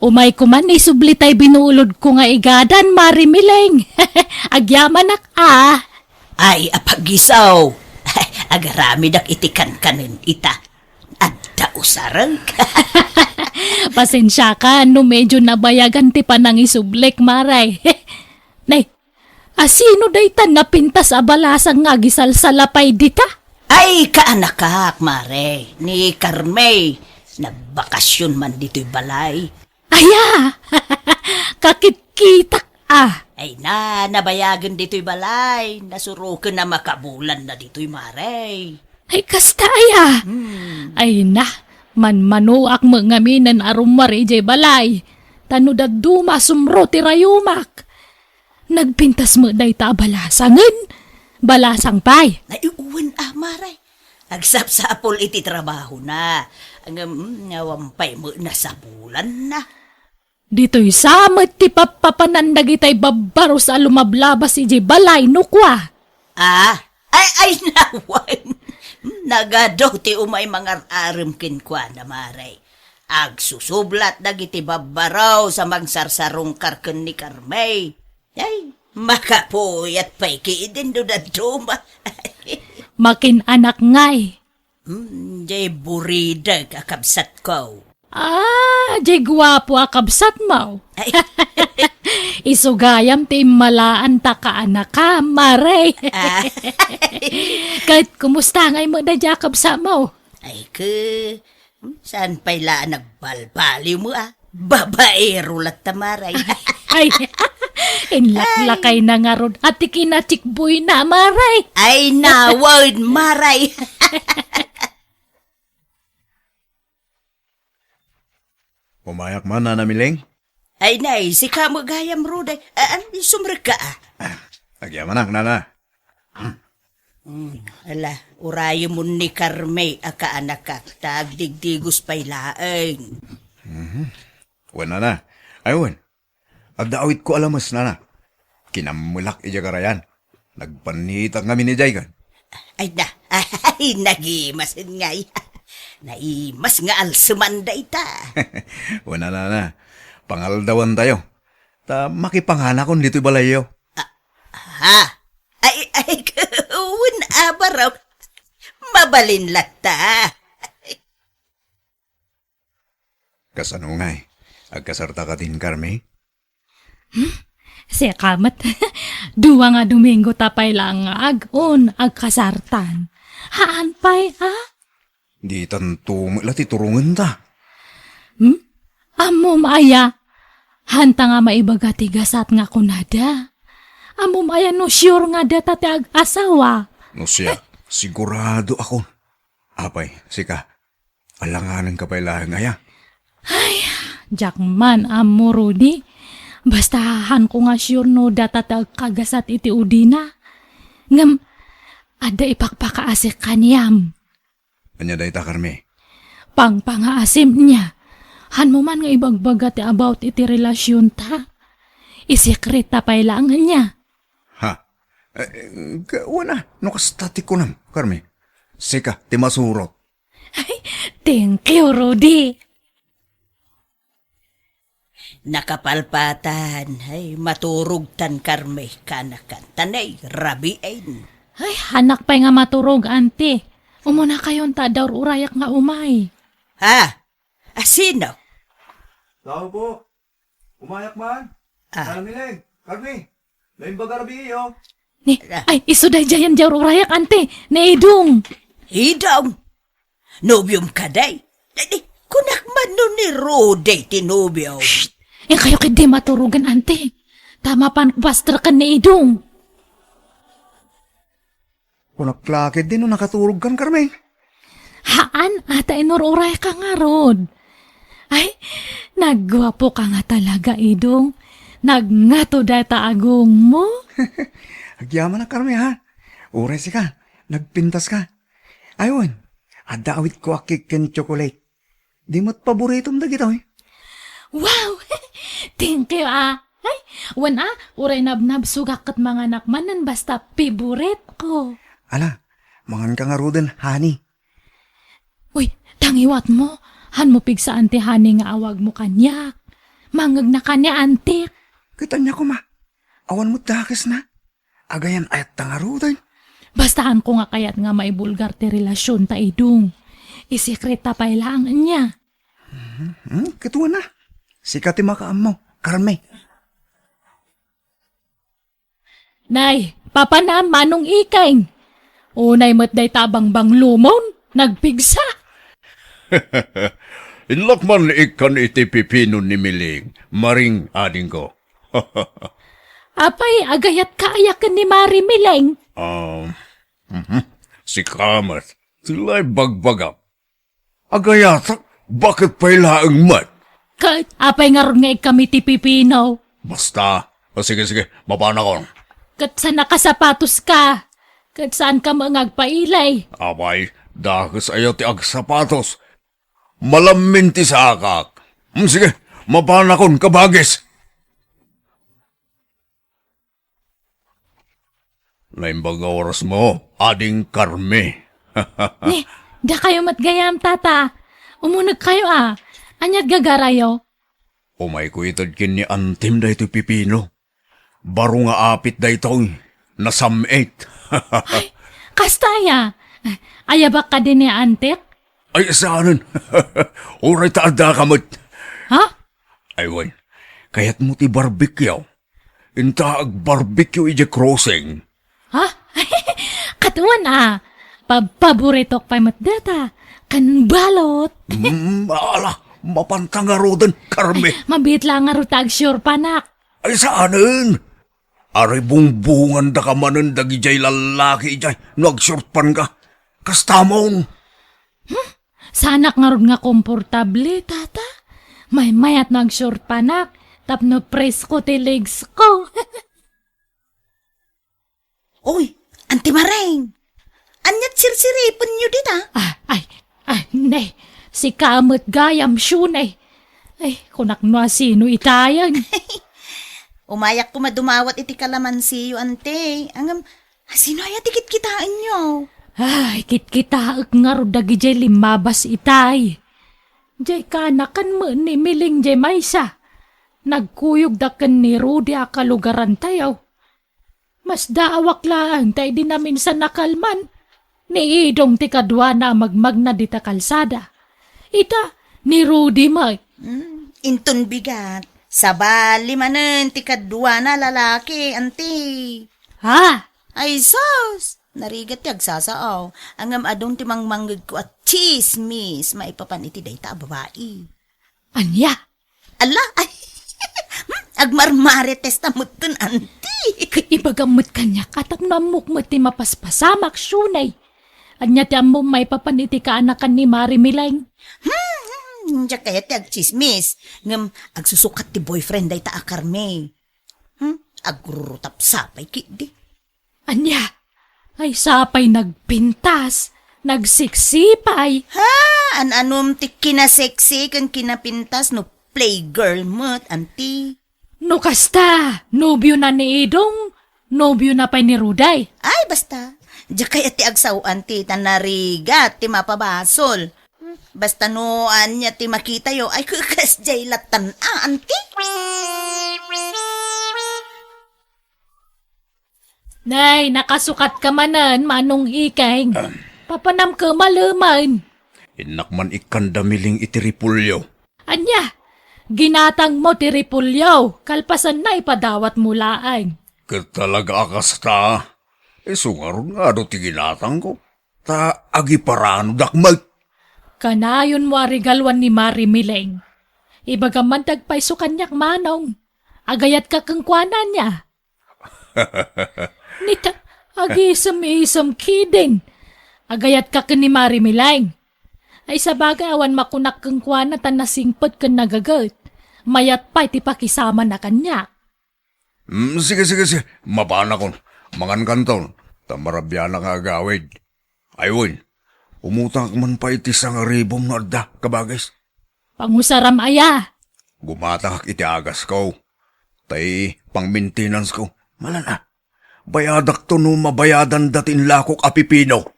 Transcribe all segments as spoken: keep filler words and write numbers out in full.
Umayko man isubli tay binulodko nga igadan, Mare Mileng. Agyamanak a. Ay, apag-iso. Agaramidak iti kankanen ita. Adda usarek. Pasensiakan no medyo nabayagan ti panangisublik, Mare. Nay, a sino dayta napintas a balasang nga agisalsalapay dita? Ay, kaanakak, Mare, ni Carme. Nagbakasyon man ditoy balay. Aya! Kakitkitak a. Ay na, nabayagen ditoy balay. Nasuroken a makabulan na ditoy, Mare. Ay, kasta aya. Hmm. Ay na, manmanuak met ngamin a rummuar idiay balay. Ta no dadduma, sumro ti rayumak. Nagpintas met dayta a balasangen. Balasang pay. Ay, wen a, Mare. Agsapsapul iti trabahona. Ngem, mm, awan pay met nasapulanna. Ditoy sa met ti pappapanan dagitay babbaros a lumablabas idiay balay, no kua? Ah, ay, ay, nawan. Nagadu ti umay mangar-arem kenkuana, Mare. Agsusublat dagiti babbaros a mangsarsarungkar ken ni Carme. Ay, makapuyat pay ketdin no dadduma. Makin-anak ngay. Hmm, jay buridek a kabsatko. Ah, jay guapo a kabsatmo. Ay. Isu gayam ti immalaanta kaanakam, Mare. Ah. Ket kumusta ngay met daydiay a kabsatmo? Ay, ke, hmm, saan pay la a nagbalbaliw mo, ah? Babaero latta, Mare. Ay, inlaklakayna ngarud a ti kinatsikboyna, Mare. Ay, nawan, Mare. Umayak man, Nana Mileng? Ay, nay, sika met gayam, Rude. Ah, ah, sumrekka, ah. Ah, agyamanak, Nana. Hmm, ala, urayemon ni Carme a kaanakak, ta agdigdigos pay laeng. Mhm. Wen, Nana. Ay, wen. Adda awitko a lames, Nana. Kinammelak idiay garayan. Nagpannitak ngamin idiay kan. Ay na, ay, nagimasen ngay. Naimas nga alseman dayta. Wen, Nana. Pangaldawantayo. Ta makipanganakon ditoy balayyo. Ah, ha? Ay, ay, wen a, barok. Mabalin latta. Kasano ngay? Agkasarta kadin Carme? Hmm? Sika met. Dua nga Domingo ta pay laeng nga ag-un, agkasartan. Haan pay, a? Ditanto met la ti turongenta. Hmm? Ammom aya? Hanta nga maibaga ti gasat nga kunada. Ammom aya no sure nga data ti ag-asawa? No siak, sigurado akon. Apay, sika, alanganenka pay laeng aya? Ay, diak man ammo, Rudy. Basta hanko nga sure no data ti agkagasat iti udina. Ngem, adda ipakpakaasik kaniam. Ania dayta, Carme? Pangpangaasim nia. Hanmo man nga ibagbaga ti about iti relasionta. Isekreta pay laeng nia. Ha? Eh, eh, wen a, no kasta ti kunam, Carme. Sika ti masurot. Ay, thank you, Rudy. Nakapalpatan, ay, maturogtan, Carme, kanakan. Ta nay, rabiin. Ay, hanak pay nga maturog, Auntie. Umunakayon ta adda ur-urayak nga umay. Ha? A, sino? Tao po. Umayak man. Ah. Nana Mileng, Carme, naimbaga rabii, oh. Ni, ah, ay, isu daydiay a ur-urayak, Auntie. Ni Idong. Idong? Nobiom kadi? Di, di, kunak man no ni Rudy ti nobio. Shh! Inkayo ketdi maturogen, Auntie. Ta mapan bastreken ni Idong. Kunak la ketdi no nakaturogkan, Carme. Haan, a ta inur-urayka ngarud. Ay, nagguapoka nga talaga, Idong. Nagngato dayta agongmo. Agyamanak, Carme, ha? Uray sika, nagpintaska. Ay, wen, adda awitko a cake ken chocolate. Di met paboritom dagitoy. Wow! Thank you, ah. Ay, wen, ah, uray nabnabsogak ket manganak manen basta favorite ko. Ala, manganka ngaruden, honey. Uy, ta ngiwatmo, hanmo pigsaan ti honey nga awagmo kaniak. Mangngegna kaniak, antik. Ket ania koma? Awan met dakesna. Agayan-ayatta ngaruden. Bastaanko nga kayat nga maibulgar ti relasionta, Idong. Isekreta pay laeng ania. Hmm, ket wen a. Sika ti makaammo, Carme. Nay, papanam, Manong Ikeng. Unay met dayta a bangbanglomon, nagpigsa. Inlak man ikkan iti pipino ni Miling, Maring adingko. Apay, agayatka aya ken ni Mari Miling? Ah, mhm. Sika met, ti la ibagbagam. Agayatak, baket pay laeng met? Ket apay ngarud nga ikkam iti pipino? Basta. O, sige, sige, mapanakon. Ket sa nakasapatoska, ket saanka met nga agpailay? Apay, dakes aya ti agsapatos? Malammin ti sakak. Hmm, sige, mapanakon, kabagis. Naimbag nga orasmo, Ading Carme. Ni, dakayo met gayam, Tata. Umunegkayo a. Ania't gagarayo? Umayko ited ken ni Antim daytoy pipino. Baro nga apit daytoy. Nasam-it. Ay, kasta aya? Ayabak kadi ni Antik? Ay, saanen. Uray ta addaka met. Ha? Ay, wen. Kayatmo ti barbecue? Inta agbarbecue idiay crossing. Ha? Ket wen a. Pa-, paboritok pay met dayta. Ken balot. Mm, ala, mapanta ngaruden, Carme. Mabiit la ngarud ta agsiurpanak. Ay, saanen? Aray bungbungandaka manen dagidiay lallaki idiay no agsiurpanka. Kastamon. Hmm? Saanak ngarud nga komportable, Tata? Maymayat no agsiurpanak tapno presko ti legs ko. Oy, Anti Mareng! Ania't sirsiripenyo dita? Ah, ay, ay, ne, sika met gayam, Shunay. Ay, kunak no asino itayen. Umayak koma dumawat iti kalamansiyo, Anti. Ngem, asino aya ti kitkitaenyo? Ay, kitkitaek ngarud dagidiay limmabas itay. Diay kaanakan met ni Miling diay maysa. Nagkuyogda ken ni Rudy a kalugarantayo. Masdaawak laeng ta idi naminsan a kalman, ni Idong ti kaduana a magmagna dita kalsada. Ita, ni Rudy met. Hmm, inton bigat, sabali manen ti kaduana a lalaki, Anti. Ha? Ay, sus! Narigat ti agsasao. Ngem adun ti mangmangngegko a tsismis maipapan iti dayta a babai. Ania? Ala, ay, hmm, agmarmaritesta metten, Anti. Ket ibagam met kaniak a tapno ammok met ti mapaspasamak, Shunay. Ania ti ammom maipapan iti kaanakan ni Mari Mileng? Hmm, hmm, diak kayat ti agtsismis. Ngem agsusukat ti boyfriend dayta a Carme. Hmm, agrurutapsa pay ketdi. Ania? Ay, sapay nagpintas, nagseksi pay. Ha? An-anom ti kinaseksi ken kinapintas no playgirl met, Anti? No kasta, nobiona ni Idong, nobiona pay ni Rudy. Ay, basta. Diak kayat ti agsao, Anti, ta narigat ti mapabasol. Hmm, basta no ania ti makitayo, ay, kasdiay latan, a, Anti? Nay, nakasukatka manen, Manong Ikeng. Papanam ka malemen. Innak man ikkan da Miling iti repolyo. Ania? Ginatangmo ti repolyo, kalpasanna ipadawatmo laeng. Ket talaga a kasta? Isu ngarud nga adu ti ginatangko. Ta agiparanodak met. Kanayonmo a regaluan ni Mari Mileng. Ibagam man ti agpayso kaniak, Manong. Agayatka kenkuana nia? Nita, agisem-isem kidin. Agayatka ken ni Mari Mileng. Ay, sabagay, awan makunak kenkuana ta nasingpet ken nagaget. Mayat pay ti pakisamana kaniak. Mm, sige, sige, sige. Mapanakon. Mangankanton. Ta marabianak nga agawid. Ay, wen. Umutangak man pay iti sangaribom no adda, kabagis. Pangusaram aya? Gumatangak iti agasko. Tay pang-maintenance ko. Malan a. Bayadakto no mabayadan dati inlakok a pipino.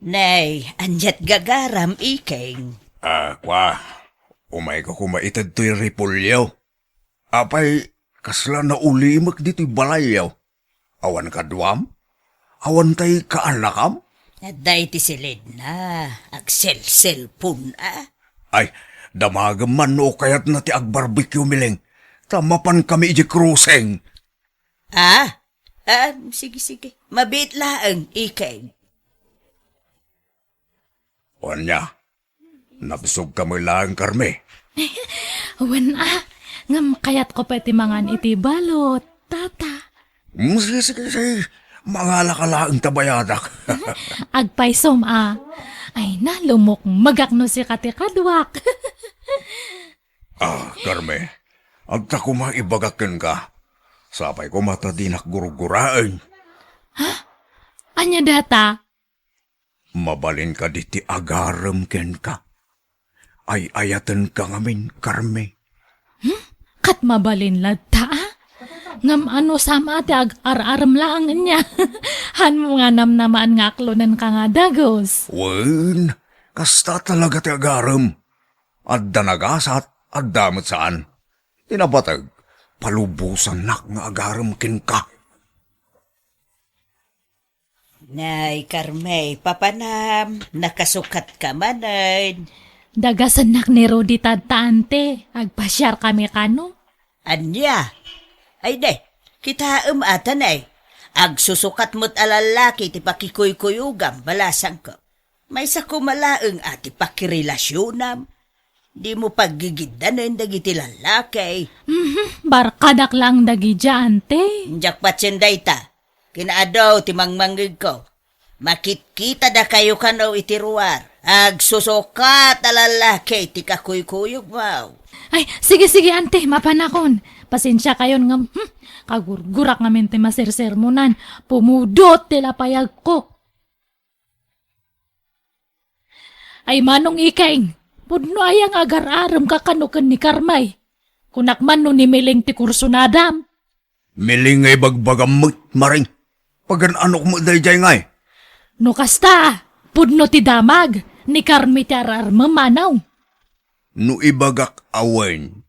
Nay, aniat gagaram, Ikeng? Ah, kwa. Umayka koma ita ditoy Repolyo. Apay, kasla naulimek ditoy balayyo? Awan kaduam? Awan tay kaanakam? Adda iti silidna, agselselpon, a? Ay, damagem man no kayatna ti agbarbecue, Miling. Ta mapankami idiay crossing. Ah? Ah, sige, sige. Mabiit laeng, Ikeng. O ania, nabsogka met laeng, Carmi? Wen a, ngem kayatko pay ti mangan iti balot, tata. Mm, sige, sige, sige. Mangalaka laeng ta bayadak. Agpaysom a. Ay na, lumukmegak no sika ti kaduak. Ah, Carmi, adda koma ibagak kenka. Sapay koma ta dinak gurguraen. Ha? Ania data? Mabalin kadi ti agarem kenka? Ay-ayatenka ngamin, Carmi. Hmm? Ket mabalin latta, a? Ngem anusam a ti ag-ar-arem laeng ania? Hanmo nga namnamaan nga aklonenka nga dagus? Wen, kasta talaga ti agarem. Adda nagasat, adda met saan. Ti napateg, palubosannak nga agarem kenka. Nay, Carmi, papanam, nakasukatka manen. Dagasennak ni Rudy tadta, ante. Agpasiarkami kano. Ania? Ay, de, kitaem a ta, nay. Agsusukat met a lallaki ti pakikuykuyogam, balasangko. Maysa koma laeng a ti pakirelasionam. Dimo paggigiddanen dagiti lallaki. Mhm, barkadak laeng dagidiay, ante. Diak patien dayta. Kinaadu ti mangmangngegko. Makitkitadakayo kano iti ruar. Agsusukat a lallaki ti kakuykuyogmo. Ay, sige, sige, ante, mapanakon. Pasensiakayon ngem, hmm, kagurgurak ngamin ti masersermonan. Pumudot ti lapayagko. Ay, Manong Ikeng, pudno aya nga agar-aremka kano ken ni Carmi? Kunak man no ni Miling ti kursunadam. Miling nga ibagbagam met, Maring. Pagan-anok met daydiay ngay? No kasta, pudno ti damag, ni Carmi ti ar-armem, Manong. No ibagak a wen,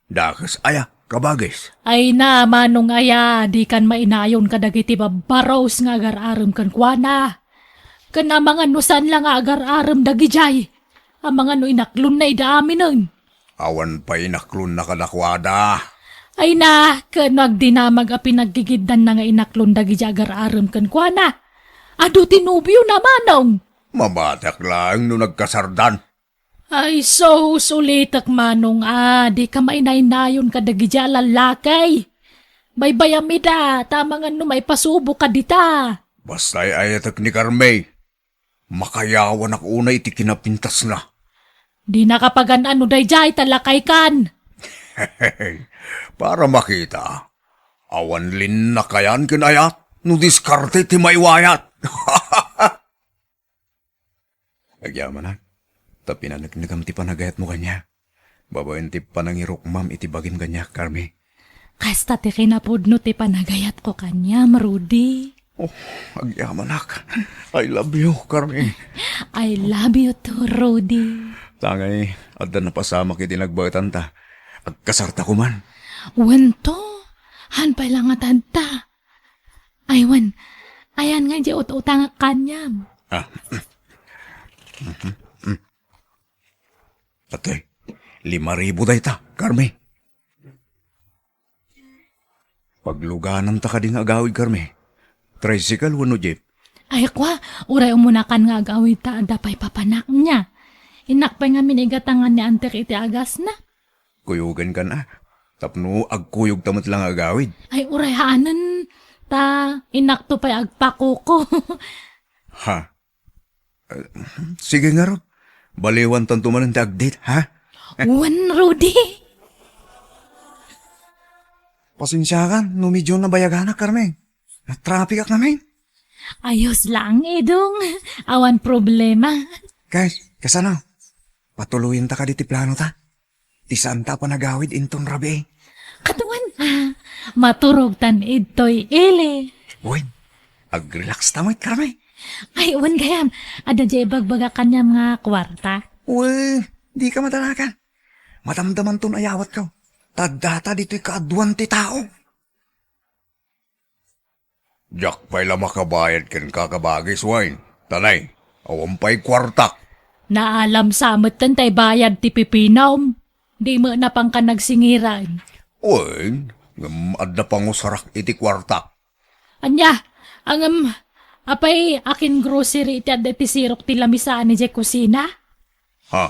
dakes aya, kabagis? Ay na, Manong aya, dikan mainayon kadagiti babbaros nga agar-arem kenkuana. Ken amangan no saan la nga agar-arem dagidiay. Amangan no inaklonna ida aminen. Awan pay inaklonna kadakuada. Ay na, ken no agdinamag a pinaggigiddanna nga inaklon dagidiay agar-arem kenkuana. Adu ti nobiona, Manong. Mamatek laeng no nagkasardan. Ay sus, ulitek, Manong a, dika mainaynayon kadagidiay a lallaki. Baybayam ida, ta amangan no maipasuboka dita. Basta ay-ayatek ni Carmi. Makayawanak unay iti kinapintasna. Dinaka pagan-an no daydiay ta lakaykan. Para makita, awan linnakayan ken ayat no diskarte ti maiwayat. Agyamanak, ta pinaneknekam ti panagayatmo kaniak. Babaen ti panangirukmam iti bagim kaniak, Carmi. Kasta ti kinapudno ti panagayatko kaniam, Rudy. Oh, agyamanak. I love you, Carmi. I love you too, Rudy. Tangay, adda napasamak iti nagbaetanta. Agkasarta koman. Wen to, han pay la nga tadta. Ay, wen, ayan nga di ut-utangak kaniam. Ah. Atoy, lima ribu dayta, Carmi. Paglugananta kadi nga agawid, Carmi? Tricycle wenno jeep? Ay, kwa, uray umunakan nga agawid ta adda pay papanak nia. Innak pay ngamin igatangan ni antek iti agasna. Kuyogenkan a, tapno agkuyogta met la nga agawid. Ay, uray haanen, ta inakto pay agpakuko. Ha? Eh, sige ngarud. Baliwantanto manen ti agdate, ha? Wen, Rudy. Pasensiakan no medyo nabayaganak, Carmen. Natrapikak ngamin. Ayos lang, Edong. Awan problema. Guys, kasano? Patuloyenta kadi ti planota? Ti saanta a panagawid inton rabii. Kaduan a, maturogtan idtoy ili. Wen, agrelaxta met, Carmen. Ay, wen gayam. Adda diay ibagbagak kaniam nga kuarta. Wen, dika madanagan. Madamdamanton a yawatko. Ta data ditoy kaaduan ti tao. Diak pay la makabayad kenka, kabagis, Wayne. Tanay, awan pay kuartak. Naalam sa metten tay bayad ti pipinom. Di met napanka nagsingiran. Wen, ngem adda pangusarak iti kuartak. Ania, ngem, apay akin grocery iti adda iti sirok ti lamisaan idiay kusina? Ha?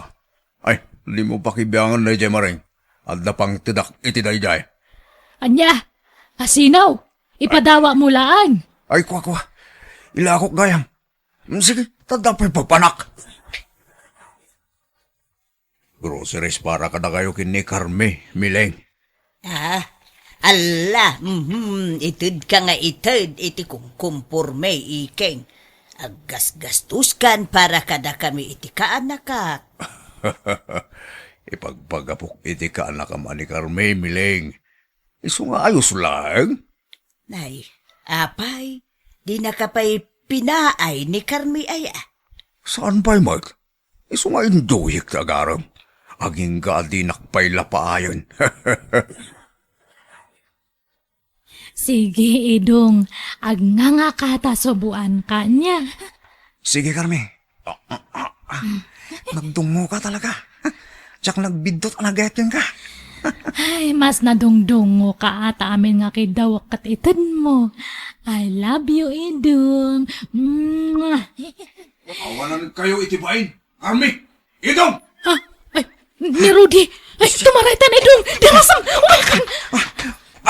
Ay, dimo pakibiangan daydiay, Maring. Adda pangtedak iti daydiay. Ania? Asino? Ipadawatmo laeng. Ay, kua, kua. Ilakok gayam. Mm, sige, tadda pay papanak. Groceries para kadakayo ken ni Carmi, Mileng. Ah, alla, mhm, itedka nga ited iti kumkumporme, Iking. Aggasgastuskan para kadakami iti kaanakak. Ipagpagapok iti kaanakam a ni Carmi, Mileng. Isu nga ayos laeng. Nay, apay, dinaka pay pinaay ni Carmi aya? Saan pay met? Isu nga induyek ti agarem. Agingga a dinak pay lapaayen. Sige, Idong. Agngangaka ta suboanka nia. Sige, Carmi. Ah, ah, ah, ah. Nagdungoka talaga. Diak nagbiddut a nagayat kenka. Ay, mas nadungdungoka ta amin nga kiddawek ket itedmo. I love you, Idong. Mwah. Awanan kayo iti bain. Carmi! Idong! Ah, ay, ni Rudy. Ay, tumaraytan, Idong. Darasam, umaykan. Ah,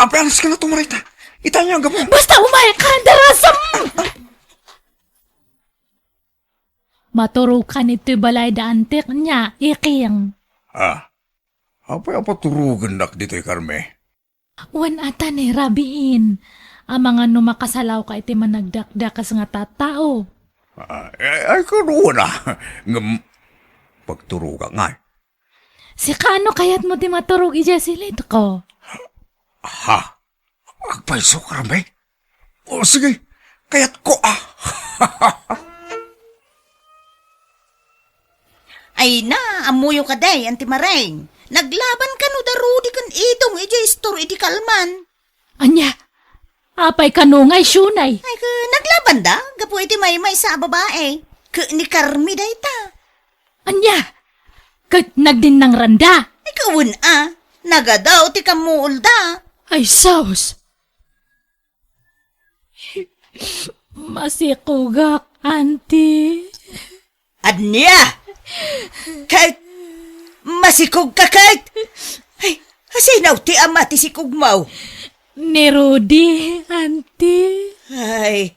apay anas ka na tumarayta. Itanya ang gapo. Basta umaykan, darasam. Maturokan itoy balay da antik nia, Iking. Ah, apay a paturogennak ditoy, Carmi? Wen ata ni rabiin. Amangan no makasalawka iti managdakdakes nga tattao. Ah, ay, ay, kunana. Ngem, pagturogak ngay. Sika, no kayatmo ti maturog idiay silitko? Ha? Agpayso, Carmi? O, sige. Kayatko, ah. Ay na, ammoyo kadi, Auntie Maring. Naglaban kano da Rudy ken Idong idiay istor iti kalman. Ania? Apay kano nga isyonay? Ay, ke, naglabanda gapu iti maymaysa a babae. Ke ni Carmi dayta. Ania? Ket nagdinnangranda? Ay, kawen a. Nagadaw ti kammuolda. Ay, sus! Masikogak, Auntie. Ania? Ket masikogka ket? Ay, asino ti ama ti sikogmo? Ni Rudy, Auntie. Ay,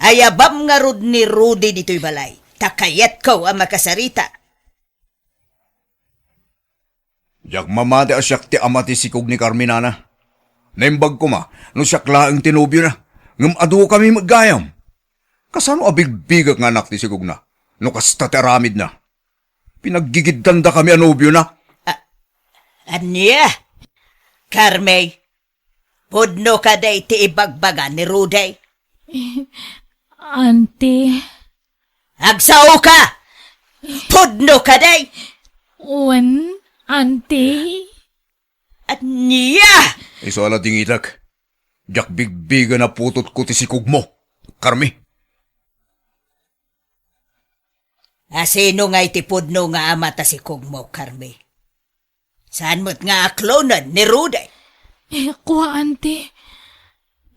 ayabam ngarud ni Rudy ditoy balay. Ta kayatko a makasarita. Diak mamati a siak ti ama ti sikog ni Carmi, nana. Naimbag koma no siak laeng ti nobiona, ngem adukami met gayam. Kasano a bigbigak nga anak ti sikogna no kasta ti aramidna? Pinaggigiddandakami a nobiona. A-, ania? Carmi, pudno kadi ti ibagbaga ni Rudy? Auntie. Agsaoka! Pudno kadi? Wen, Auntie. Ania? Isu a ladingitek. Diak bigbigen a putotko ti sikogmo, Carmi. Asino ngay ti pudno nga ama ta sikogmo, Carmi? Saan met nga aklonen ni Rudy? Eh, kua, Auntie.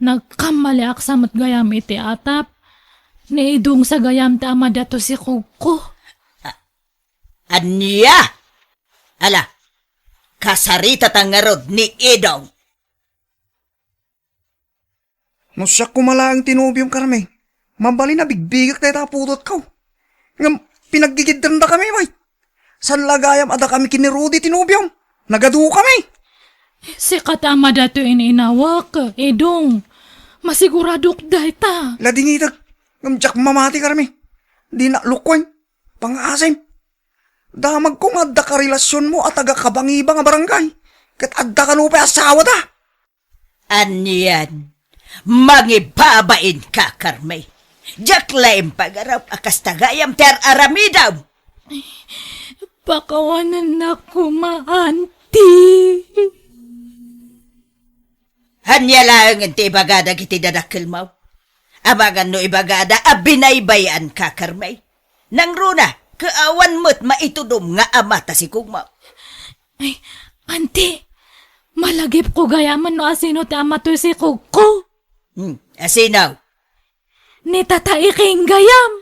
Nagkammaliak sa met gayam iti atap. Ni Idong sa gayam ti ama dato sikogko. A-, ania? Ala, kasaritata ngarud ni Idong. No siak koma laeng ti nobiom, Carmi, mabalin a bigbigak dayta a putotko. Ngem pinaggigiddandakami, bay. Saan la gayam a dakami ken ni Rudy ti nobiom? Nagadukami. Sika ti ama datoy ininawak, Idong. Masiguradok dayta. Ladingitek, ngem diak mamati, Carmi. Dinak lukuen. Pangaasim. Damagko nga adda karelasionmo a taga-Kabangibang a barangay. Ket adda kano pay asawada. Anian, mangibabainka, Carmi. Diak la impagarap a kasta gayam ti ar-aramidem. Pakawanennak koma, anti. Ania laengen ti ibaga dagiti dadakkelmo? Amangan no ibagada a binaybay-anka, Carmay. Nangruna, ket awan met maitudom nga ama ta sikogmo. Ay, anti, malagipko gayamen no asino ti ama toy sikogko. Hmm, asino? Ni Tata Iking gayam.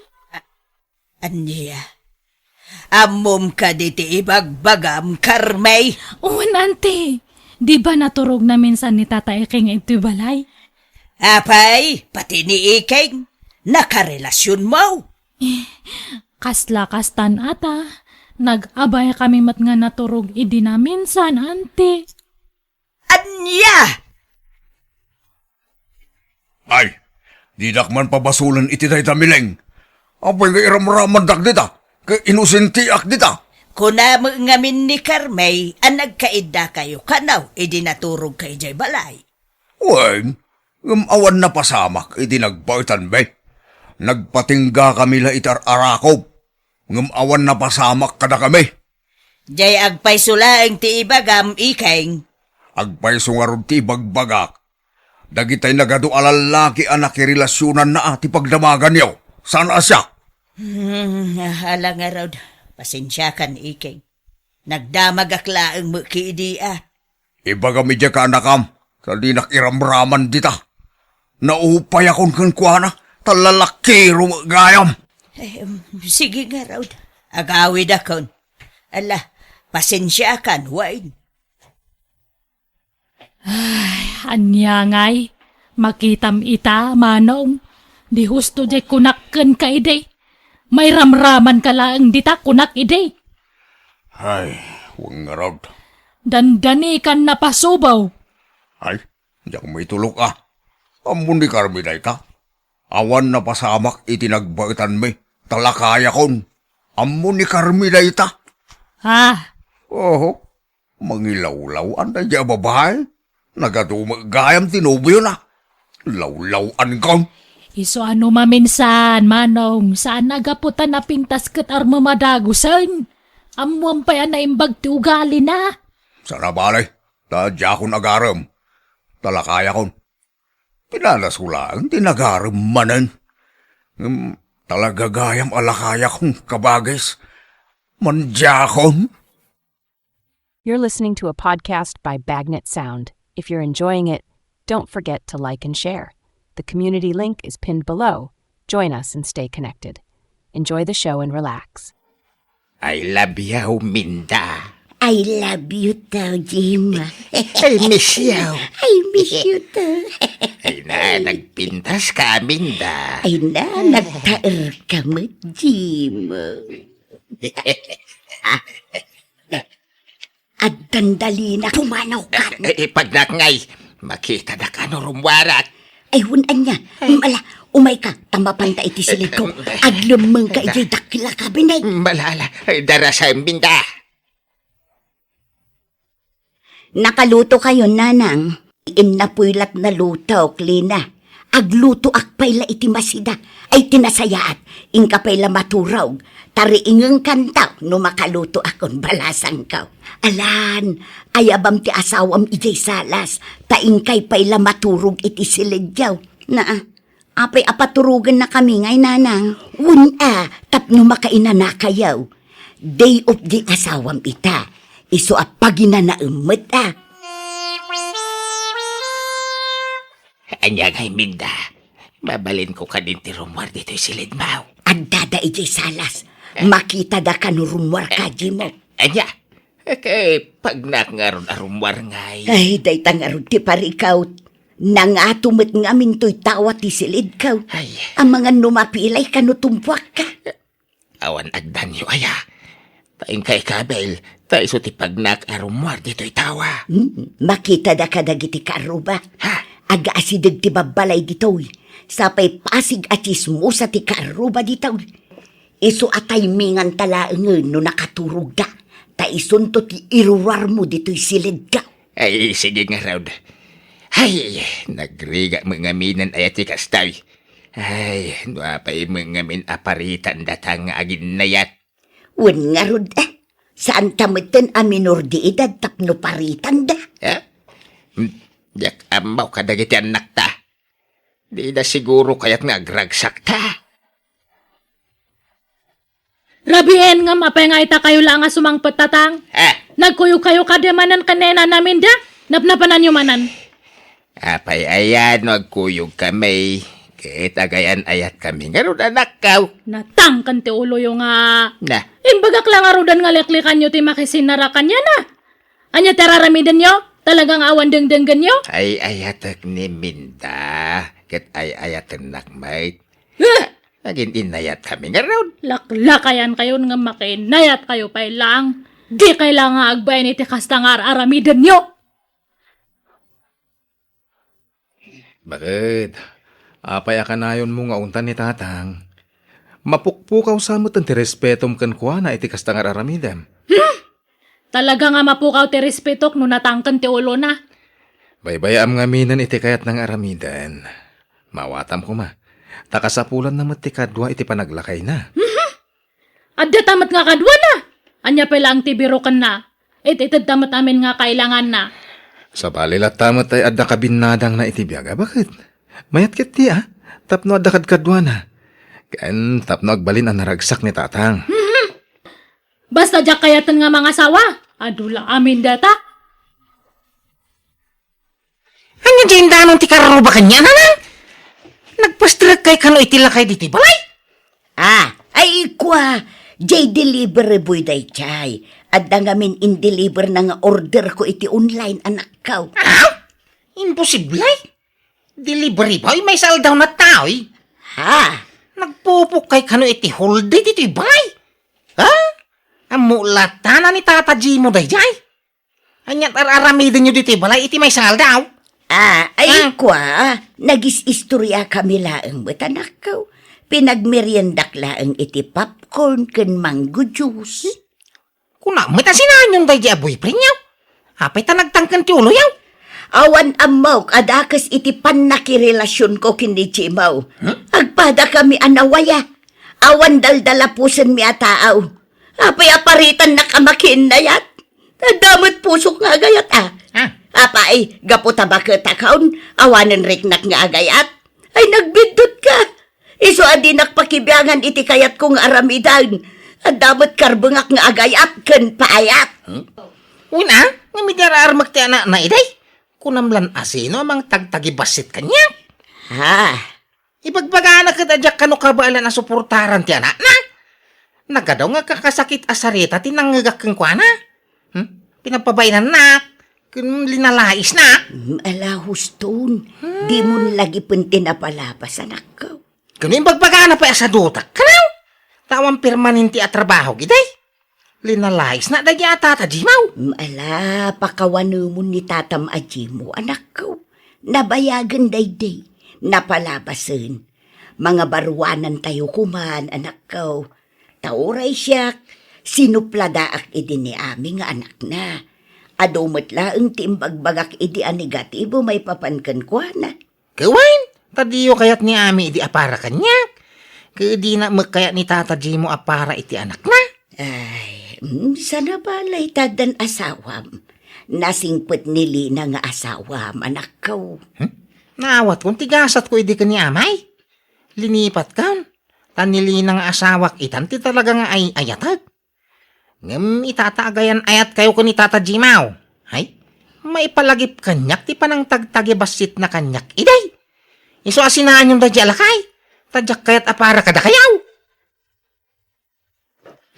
Ania? Ammom kadi ti ibagbagam, Carmay? Wen, anti. Di ba naturogna minsan ni Tata Iking iti balay? Apay, pati ni Iking, nakarelasionmo? Eh, kasla kastan ata. Nag-abay kami met nga naturog idi na minsan, anti. Ania? Ay, didak man pabasolen iti dayta, Mileng. Apay nga iramramandak dita, ket inosentiak dita? Kuna met ngamin ni Carmay a nagkaiddakayo kano idi naturogka idiay balay. Wen, ngem awan napasamak iti nagbaetanmi. Nagpatinggakami la iti ar-arakop, ngem awan napasamak kadakami. Jay agpayso laeng ti ibagam, Iking. Agpayso ngarud ti ibagbagak. Dagitay nagadu a lallaki a nakirelasionanna a ti pagdamaganyo. Saan a siak? Hmm, ala ngarud. Pasensiakan, Iking. Nagdamagak laeng met kadi a. Ibagam idiay kaanakam, ta dinak iramraman dita. Naupayakon kenkuana, ta lalakiro met gayam. Eh, um, sige ngarud. Agawidakon. Ala, pasensiakan, wen. Ay, ania ngay? Makitam ita, Manong. Di husto jay kunak kenka idi. Mairamramanka laeng dita kunak idi. Ay, wen ngarud. Dandanikan napasubaw. Ay, diak maitulok a. Ammo ni Carmi dayta. Awan napasamak iti nagbaetanmi, ta lakayakon. Ammo ni Carmi dayta. Ah. Oho. Mangilawlaw-an daydiay a babai. Nagadu met gayam ti nobiona. Lawlaw-ankon. Isu a no maminsan, Manong, saan a gapu ta napintas ket armo madagusen. Ammoam pay a naimbag ti ugalina. Saan a bale, ta diakon agarem. Ta lakayakon. Pinanaso laeng ti nagarem manen. Ngem talaga gayam a lakayakon, kabagis. Mandiakon. You're listening to a podcast by Bagnet Sound. If you're enjoying it, don't forget to like and share. The community link is pinned below. Join us and stay connected. Enjoy the show and relax. I love you, Minda. I love you too, Jim. I miss you. I miss you too. Ay na, nagpintas ka, Minda. Ay na, nagtaer ka met, Jim. Agdandalina, pumanaw ka. Eh, eh, pagnak ngay, makitadak a no rummuarak. Ay, wen ania. Ala, umayka, ta mapanta iti silidko. Aglemmengka idiay dakkel a kabinet. Ala, ala, darasem, Minda. Nakalutokayon, Nanang? Innapoy lat nalutok, Lina. Aglutoak pay la iti masida. Ay, ti nasayaat, inka pay la maturog. Tariingengkanto no makalutoakon, balasangko. Alan, ayabam ti asawam idiay salas, ta inkay pay la maturog iti silidyo. Naa, apay a paturogennakami ngay, Nanang? Wen a, tapno makainanakayo. Day off di asawam ita. Isu a paginanaem met a. Ania ngay, Minda? Mabalinko kadin ti rummuar ditoy silidmo. Addada idiay salas. Eh? Makitada kano rummuar kadi mo. Ania? Eh, kay pagnak ngarud a rummuar ngay. Ay, dayta ngarud ti parikawt. Nangato met ngamin toy tawa ti silidko. Ay. Amangan no mapilay kano tumpuakka. Awan agdanyo aya. Ta inkay kabil, ta isu ti pagnak a rummuar ditoy tawa. Hmm, makitada kadagiti kaarruba. Ha? Agaasideg ti babbalay ditoy. Sapay pasig a tsismosa ti kaarruba ditoy. Isu a timingan ta laengen no nakaturogda. Ta isunto ti iruruarmo ditoy silidko. Ay, sige ngarud. Ay, nagrigat met ngamin aya ti kastoy. Ay, no apay met ngamin a paritan data nga aginnayat. Wen ngarud, eh. Saanta metten a minor de edad tapno paritanda. Eh? Hmm, diak ammo kadagiti annakta. Dida siguro kayat nga agragsakta. Rabien ngem apay nga itakayo la nga sumangpet, Tatang? Eh? Nagkuyogkayo kadi manen ken ni nananamda? Napnapananyo manen. Apay aya no agkuyogkami, ket agayan-ayatkami ngarud, anakko. Natangken ti uloyo nga. Na. Imbagak la ngaruden nga liklikanyo ti makisinara kaniana. Ania ti araramidenyo? Talaga nga awan dengdenggenyo? Ay-ayatek ni Minda, ket ay-ayatennak met. Eh! Agin-inayatkami ngarud. Laklakayankayon nga makiinayatkayo pay laeng. Dikay la nga agbain iti kasta nga ar-aramidenyo. Baket, apay a kanayonmo nga ungtan ni Tatang? Mapukpukaw sa met ti respetom kenkuana iti kasta nga ar-aramidem. Hmm? Talaga nga mapukaw ti respetok no natangken ti ulona. Baybay-am ngaminen iti kayatna nga aramiden. Maawatam koma, ta kasapulanna met ti kadua iti panaglakayna. Mhm. Adda ta met nga kaduana. Ania pay laeng ti birokenna? It-ited ta met amin nga kailanganna. Sabali latta met ay adda kabinnadangna iti biag a baket. Mayat ketdi a, tapno adda kadkaduana. Ken tapno agbalin a naragsak ni Tatang. Mhm. Basta diak kayaten nga mangasawa, adu la amin data. Ania diay indanon ti karruba kaniana, Nang? Nagpasterekkay kano iti lakay ditoy balay? Ah, ay kua, diay delivery boy daydiay. Adda ngamin in-deliver na nga order ko iti online, anakko. Ah? Imposible? Delivery boy, maysa aldaw na taoy. Ha? Nagpupukkay kano iti whole day ditoy balay? Ha? Ammo latta na ni Tata Jimo daydiay? Ania ti ar-aramidenyo ditoy balay iti maysa nga aldaw? Ah, ay, ah, kua, nagis-istorya kami laeng met, anakko. Pinagmeriendak laeng iti popcorn ken mango juice. Kuna met a sinaanyon daydi a boyfriendyo? Apay ta nagtangken ti uloyo? Awan ammok a dakes iti pannakirelasionko ken ni Jimo. Hmm? Agpadakami a nawaya. Awan daldalapusenmi a tao. Apay a paritannak a makiinnayat? Adda met pusok nga agayat, a. Ah. Apay, gapu ta baketakon, awanen riknak nga agayat? Ay, nagbiddutka. Isu a dinak pakibiangan iti kayatko nga aramiden. Adda met karbengak nga agayat ken paayat. Hmm? Wen a, ngem idi ar-armek ti anakna, iday? Kunam lan a sino a mangtagtagibassit kaniak? Ha? Ibagbagana ket a diak kano kabaelan a suportaran ti anakna. Nagadu nga kakasakit a sarita ti nangngegak kenkuana. Hmm? Pinagpabainannak, ken linalaisnak. Hmm, ala, huston. Hmm. Dimon lagipen ti napalabas, anakko. Ken ibagbagana pay a sadutak, kanaw? Ta awan permanente a trabaho, iday? Linalaisna daydi a Tata Jimo. Mm, ala, pakawanemon ni tatam a Jimo, anakko. Nabayagen daydi, napalabasen. Mangabaruanantayo koman, anakko. Ta uray siak, sinupladaak idi ni Ami nga anakna. Adu met laeng ti imbagbagak idi a negatibo maipapan kenkuana. Ket wen, ta diyo kayat ni Ami idi a para kaniak. Ket dina met kayat ni Tata Jimo a para iti anakna. Ay, mm, sana balay ta addan asawam. Nasingpet ni Lina nga asawam, anakko. Hmm? Naawatkon ti gasatko idi ken ni Amay. Linipatkon. Ta ni Lina nga asawak itan ti talaga nga ay-ayatek. Ngem ita ta agayan-ayatkayo ken ni Tata Jimo. Hay, maipalagip kaniak ti panangtagtagibassitna kaniak, iday. Isu a sinaanyon daydi a lakay, ta diak kayat a para kadakayo.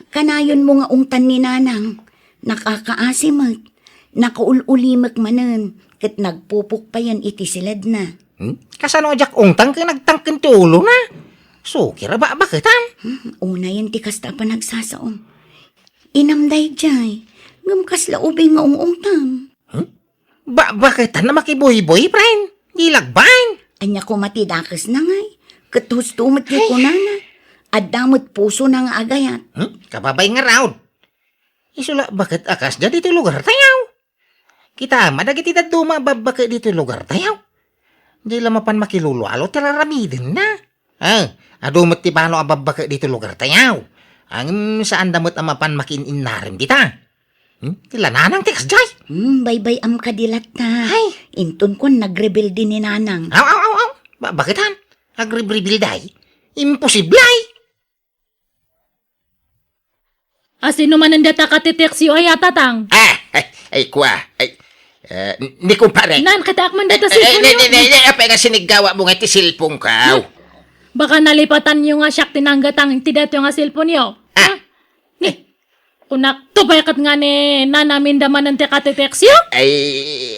Kanayonmo nga ungtan ni Nanang, nakakaasi met, nakaul-ulimek manen, ket nagpupukpayan iti siledna. Hmm? Kasano a diak ungtan ken nagtangken ti ulona? Sukir a bakbaketan. Hmm, unayen ti kasta a panagsasaom. Inam daydiay, ngem kasla ubing nga ung-ungtam. Hmm? Bakbaketan a makibuybuy, friend. Di lagbaen. Ania koma ti dakesna ngay? Ket husto met ti kunana. Adda met pusona nga agayat. Hmm? Kababay ngarud. Isu la baket a kasdiay ditoy lugartayo. Kitaem a dagiti dadduma a babbake ditoy lugartayo. Di la mapan makilulualo ti raramidenna. Ah, adu met ti balo a babbake ditoy lugartayo. Ngem saanda met a mapan makiin-innarem dita. Hmm? Ti la Nanang ti kasdiay? Hmm, baybay-am kadi latta. Ay. Inton kuan, nagrebelde ni Nanang. Aw, aw, aw, aw. Ba-, baket han? Agrebrebelde ay? Imposible ay. A, sino manen data katiteksyo ay a, Tatang? Ah, ay, ay, kua, ay, eh, ni kumpare. Nan, kitaak man data cellphone-yo. Eh, eh, eh, eh, apay nga siniggawa mo nga iti cellphone-ko? Baka nalipatanyo nga siak ti nanggatang iti datoy nga cellphone-yo. Ah. Ha? Ni, kunak, tupay ket nga ni Nana Minda manen ti katiteksyo? Ay,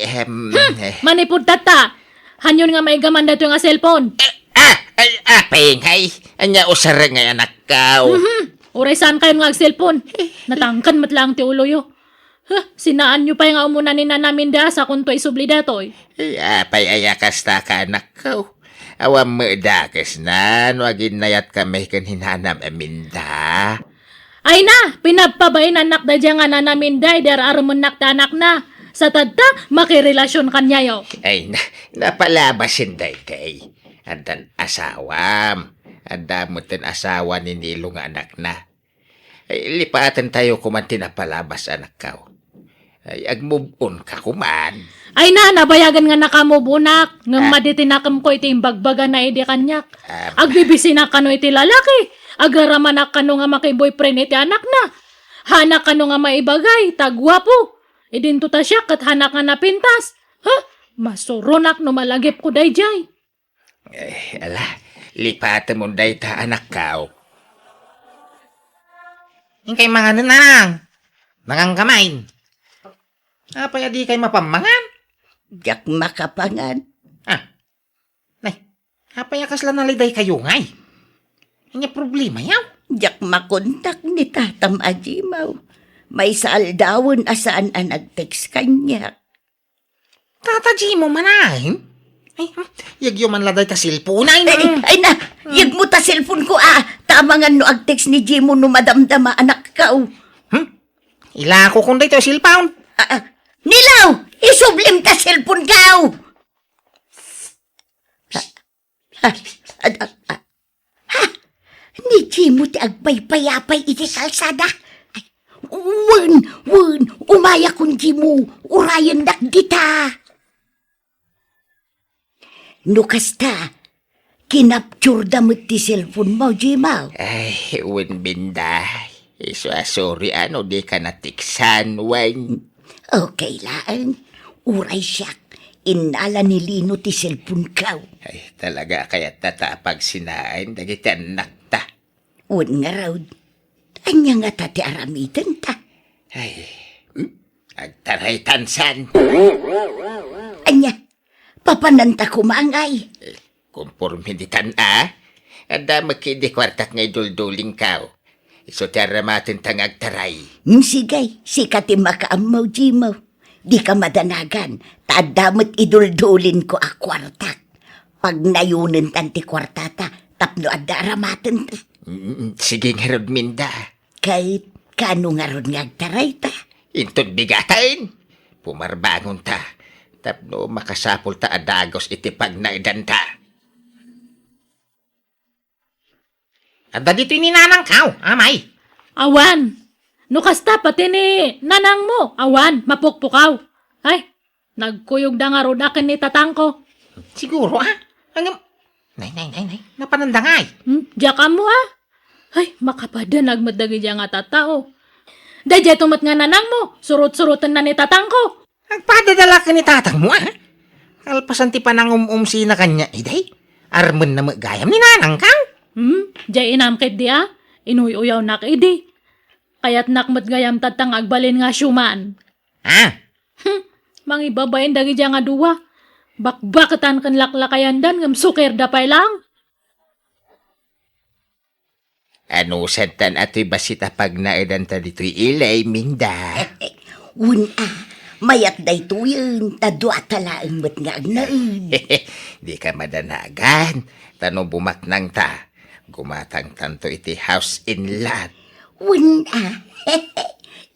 ehem, eh. Manipud tatta, hanyon nga maigaman datoy nga cellphone? Eh, ah, ay, apay ngay, ania usareng ngay anakkaw? Mhm. Uray saan kayon nga agcellphone. Natangken met laeng ti uloyo. Huh, sinaanyo pay nga umuna ni Nana Minda sakonto isubli datoy. Eh, apay aya kasta ka, anakkaw? Awan met dakesna no aginnayatkami ken ni Nana Minda. Ay na, pinagpabainannak daydiay nga Nana Minda idi ar-aremennak ti anakna. Sa tatta, makirelasyon kaniayo. Ay na, napalabasen daytoy. Addan asawam. Adda met ten asawa ni Nilo nga anakna. Ay, lipatentayo koman ti napalabas, anakkaw. Ay, ag-move on ka koman. Ay na, nabayagen nga naka-move on-ak. Ngem madi ti nakemko iti imbagbagana idi kaniak. Ah. Agbibisinak kano iti lalaki. Agraramanak kano nga makiboyfriend iti anakna. Haanak kano nga maibagay, ta guapo. Idinto ta siak ket haanak nga napintas. Ha? Masuronak no malagipko daydiay. Eh, ala, lipatemon dayta, anakkaw. Inkay manganen, Nanang. Mangan ka main. Apay a dikay mapammangan? Diak makapangan. Ah. Nay, apay a kasla nalidaykayo ngay? Ania problemayo? Diak makontak ni tatam a Jimaw. Maysa aldawen a saan a nag-text kaniak. Tata Jimo manen? Ay, hmm, yegyo man la dayta cellphone, ay, ay, na. Ay, na, yegmo ta cellphone-ko, ah. Ta amangan no ag-text ni Jimo no madamdama, anakkaw. Hmm? Ilakokon dayta cellphone. Ah, ah. Nilaw, isublim ta cellphone-kaw. Ah, ah, ah, ah. Ha? Ni Jimo ti agpaypayapay iti kalsada? Ay, wen, wen, umayakon Jimo, urayennak dita. No kasta, kinapturda met ti cellphone-mo, Jimo. Ay, wen, Binday. Isu a sorry a no dika nateksan, wen. Okay laeng. Uray siak, innala ni Lino ti cellphone-ko. Ay, talaga a kayatta ta a pagsinaen dagiti annakta. Wen ngarud, ania ngata ti aramitenta? Ay, hmm? Agtaraytan san. Ania, papananta koma ngay? Eh, konforme ditan a. Adda met idi kuartak nga iduldulingko. Isu ti aramatenta nga agtaray. Hmm, sige, sika ti makaammo, Jimo. Dika madanagan, ta adda met iduldulinko a kuartak. Pagnayonentan ti kuartata tapno adda aramatenta. Mm, sige ngarud, Minda. Ket kaano ngarud nga agtarayta? Inton bigaten, pumarbangonta tapno makasapulta a dagus iti pagnaedanta. Adda ditoy ni nanangko, amay? Awan. No kasta, pati ni nanangmo, awan, mapukpukaw. Ay, nagkuyogda ngarud a ken ni tatangko. Siguro, a? Ngem, nay, nay, nay, nay, napananda ngay? Hmm, diak ammo, a? Ay, makapadanag met dagiti nga tattao. Daydiay to met nga nanangmo, surot-surotenna ni tatangko. Agpadada la ken ni tatangmo, a? Kalpasan ti panangum-umsina kaniak idi, armenna met gayam ni nanangko. Hmm, diay inam ketdi a? Inuy-uyawnak idi. Kayatnak met gayam tatta nga agbalin nga siuman. A? Hmm, mangibabain dagiti nga dua. Bakbaketan ken laklakayandan ngem sukerda pay laeng. Anusantan a toy bassit a pagnaedanta ditoy ilay, Minda? Wen a, mayat daytoyen, ta duata laeng met nga agnaed. Dika madanagan, ta no bumaknangta, gumatangtanto iti house and lot. Wen a,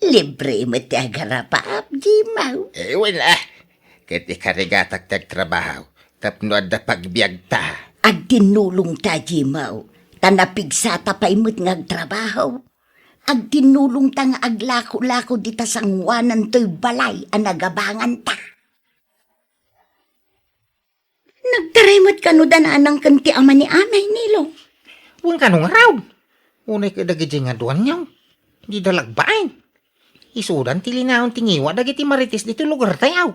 libre met ti agarapaap, Jimaw. Eh, wen a, ket ikarigatak ti agtrabaho. Tapno adda pagbiagta. Agtinnulongta, Jimaw, ta napigsata pay met nga agtrabaho. agtinnulongta nga aglako-lako dita sangoanan toy balay a nagabanganta. Nagtaray met kano da Nanang ken ti ama ni Amay, Nilo? Wen kano ngarud? Unay kadagiti nga duanyo, dida lagbaen. Isudan ti linaon ti ngiwa dagiti Marites ditoy lugartayo.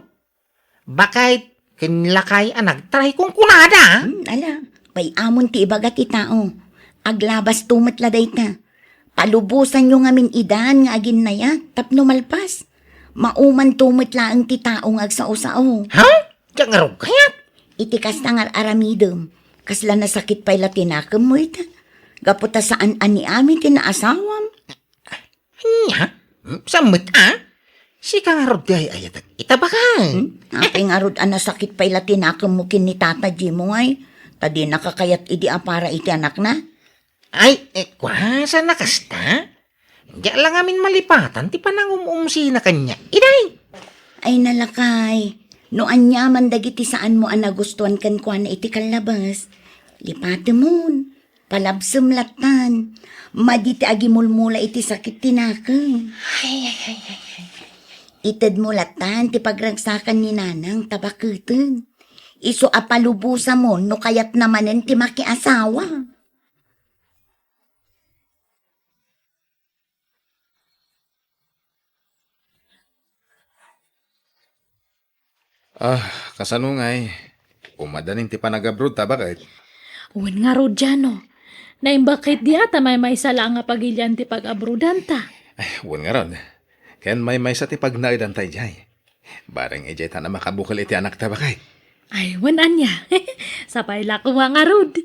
Baket ken lakay a nagtaray kunkunada. Hmm, ala, pay-amon ti ibaga ti tao. Aglabasto met la dayta. Palubosanyo ngamin idan nga aginnayat tapno malpas. Maumanto met laeng ti tao nga agsao-sao. Ha? Diak ngarud kayat? Iti kasta nga ar-aramidem, kasla nasakit pay la ti nakemmo ita. Gapu ta saan a ni Ami ti naasawam. Ania? Hmm, saan met a? Sika ngarud ti ay-ayatek ita, baket? Hmm? Apay ngarud a nasakit pay la ti nakemmo ken ni Tata Jimo ngay, ta dinaka kayat idi a para iti anakna? Ay, eh, kua, saan a kasta? Diak la ngamin malipatan ti panangum-umsina kaniak, iday. Ay, nalakay, no aniaman dagiti saanmo a nagustuan kenkuana iti kallabas, lipatemon. Palabsem lattan. Madi ti agimulmula iti sakit ti nakem. Ay, ay, ay, ay, ay. Itedmo lattan ti pagragsakan ni Nanang ta baketen. Isu a palubosamon no kayatna manen ti makiasawa. Ah, kasano ngay? Umadanin ti panagabroad ta, baket? Wen ngarud, Jano. Naimbag ket dia ta maymaysa la nga pagilian ti pag-abroadanta. Ay, wen ngarud. Ken maymaysa ti pagnaedanta idiay. Bareng idiay ta na makabukel iti anakta, baket. Ay, wen ania. Sapay la koma ngarud.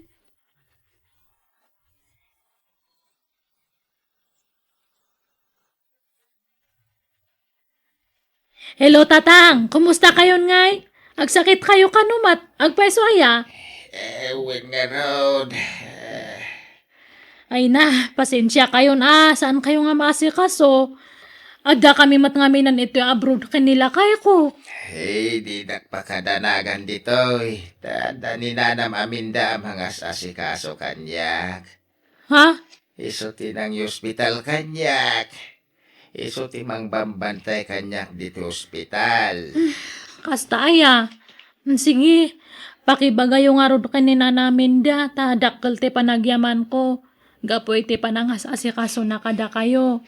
Hello, Tatang. Kumusta kayon ngay? Agsakit kayo kano met? Agpayso aya? Eh, wen ngarud. Ay na, pasensia kayon a, saan kayo nga maasikaso? Adda kami met ngamin iti abroad ken ni lakayko. Ay, dinak pakadanagan ditoy. Ta adda ni Nanam Aminda a mangas-asikaso kaniak. Ha? Isu ti nangiospital kaniak. Isu ti mangbambantay kaniak ditoy ospital. Kasta aya. Sige, pakibagayo ngarud ken ni Nana Aminda ta dakkel ti panagyamanko gapu iti panangas-asikasona kadakayo.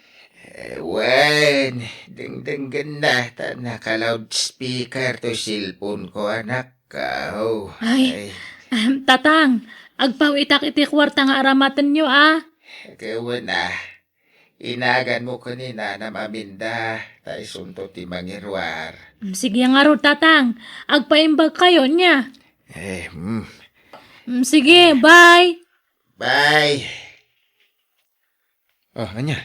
Eh, wen, dengdenggenna ta naka-loudspeaker toy cellphone ko, anak. Kao. Ay, ay. Ahem, Tatang, agpawitak iti kuarta nga aramatenyo, a. Ket wen a, inaganmo ken ni Nanam Aminda, ta isunto ti mangiruar. Mm, sige ngarud, Tatang. Agpaimbag kayo, nia? Eh, mm. Mm, sige, bye. Bye. Oh, ania?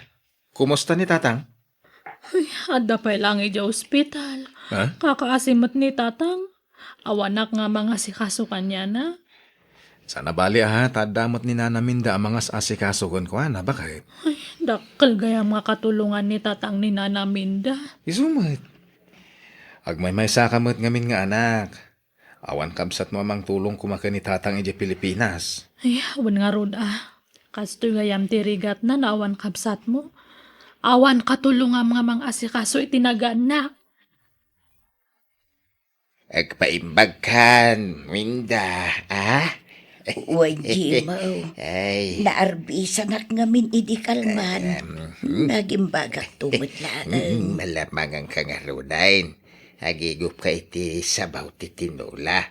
Kumusta ni Tatang? Ay, adda pay laeng idiay ospital. Ha? Kakaasi met ni Tatang. Awanak nga mangasikaso kaniana. Saan a bali a, ta adda met ni Nana Minda a mangas-asikaso kenkuana, baket? Ay, dakkel gayam nga katulongan ni Tatang ni Nana Minda. Isu met. Agmaymaysa ka met ngamin nga anak. Awan kabsatmo a mangtulong koma ken ni Tatang idiay Pilipinas. Ay, wen ngarud a. Kastoy gayam ti rigatna no awan kabsatmo. Awan katulongam nga mangasikaso iti nagaannak. Agpaimbagkan, Minda, a? Wen, Jimo. Ay. Naarbisanak ngamin idi kalman. Em, hmm. Nagimbagakto met laeng. Hmm, malamangan ka ngaruden. Agigupka iti sabaw ti tinola.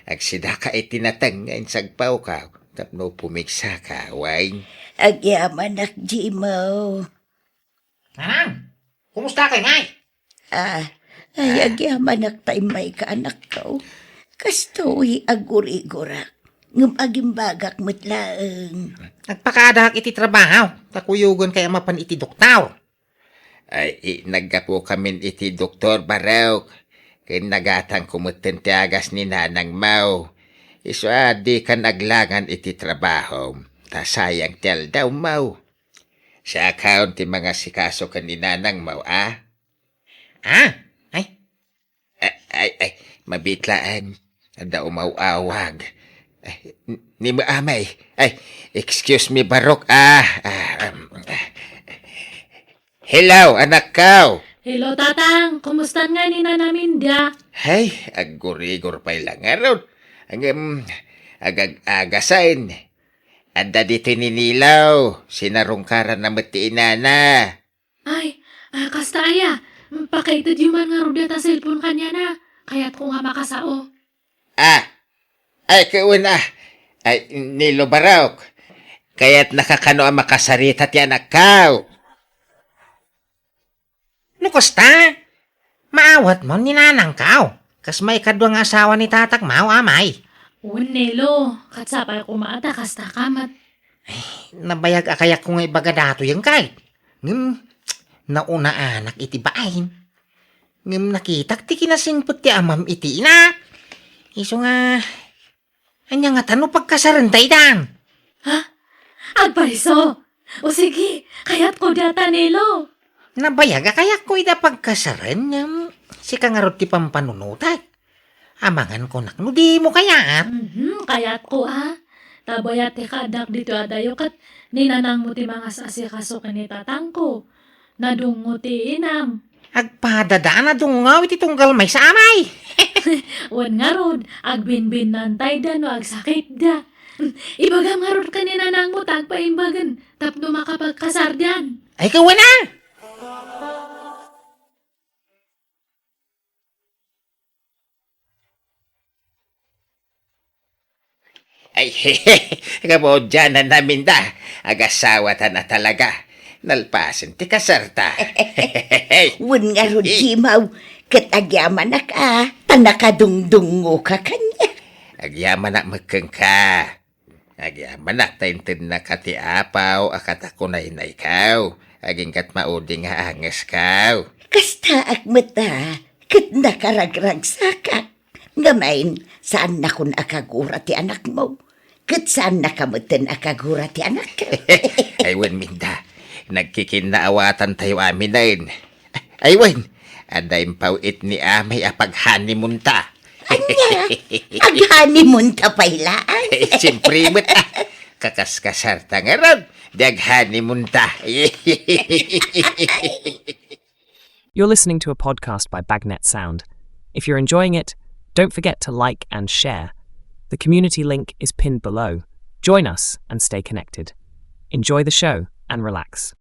Agsidaka iti nateng nga insagpawka tapno pumigsaka, wen? Agyamanak, Jimo. Nanang, kumusta kay ngay? Ah, ay, ah. Agyamanak ta immayka, anakko. Kastoy, agurigurak. Ngem agimbagak met laeng. Agpakadaak iti trabaho, ta kuyogen kay a mapan iti doktor. Ay, i-, naggapukamin iti doktor, barok. Ken nagatangko metten ti agas ni nanangmo. Isu a dikan aglangan iti trabahom, ta sayang ti aldawmo. Siakon ti mangasikaso ken ni nanangmo, a? Ah? Ay, Ay, ay, ay, mabiit laeng. Adda umaw-awag. Ay, n-, ni Amay. Ay, excuse me, barok. Ah, ah, um, ah. Hello, anakko! Hello, Tatang. Kumusta ngay ni Nanang Minda? Hay, aggurigor pay la ngarud. Ngem, agag-agasen. Adda ditoy ni Nilo, sinarungkaranna met ti inana. Ay, ah, kasta aya, pakaited man ngarud dayta cellphone kaniana, kayatko nga makasao. Ah, ay, kawen, ah. Ay, Nilo Barok, kayatnaka kano a makasarita ti anakko? No kasta, maawatmo ni nanangko. Kas maikadua nga asawa ni tatakmo, amay. Wen, Nilo, ket sapay koma a ta kasta ka met. Nabayag a kayatko nga ibaga datoyen kay. Ngem, naunaanak iti bain. Ngem nakitak ti kinasingpet ti amam iti inak. Isu nga, ania ngata no pagkasarenta idan? Ha? Agpayso? O sige, kayatko dayta, Nilo. Nabayag a kayatko ida pagkasaren, ngem sika ngarud ti pampanunotak. Amangan kunak no dimo kayat. Mhm, kayatko a. Ta bayat ti kaaddak ditoy adayo ket ni nanangmo ti mangas-asikaso ken ni tatangko. Nadungngo ti inam. Agpadada a nadungngaw iti tunggal maysa, amay. Wen ngarud, agbinbinnantayda no agsakitda. Ibagam ngarud ken ni nanangmo ta agpaimbagen tapno makapagkasardan. Ay, kawen a! Ay, kabudianan amin da. Agasawatan a talaga. Nalpasen ti kasarta. Wen ngarud, Jimaw, ket agyamanak a, ta nakadungdungngoka kaniak. Agyamanak met kenka. Agyamanak ta intednaka ti apaw a katakunaynaykaw, agingga't maudi nga angeskaw. Kastaak met a, ket nakaragragsakak. Ngem saannakon a kagura ti anakmo, ket saannaka metten a kagura ti anakko. Ay wen, Minda, nagkikinnaawatantayo aminen. Ay wen, adda impaw-it ni amay a paghanimunta. Ania? Aghanimunta pay laeng? Siempre met, ah. Kakaskasarta ngarud, di aghanimunta. You're listening to a podcast by Bagnet Sound. If you're enjoying it, don't forget to like and share. The community link is pinned below. Join us and stay connected. Enjoy the show and relax.